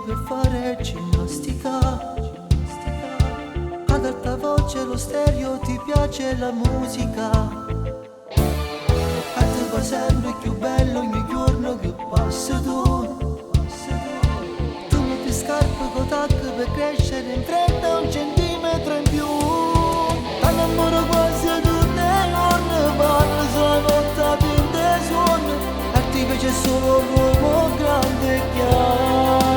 per fare ginnastica. Ad alta voce lo stereo ti piace la musica. A te va sempre più bello ogni giorno che passa tu. Tu metti scarpe con tacco per crescere in fretta un centimetro in più. T'annamore quasi tutte i giorni, parlo solo notte di suono. E ti piace solo l'uomo grande e chiaro.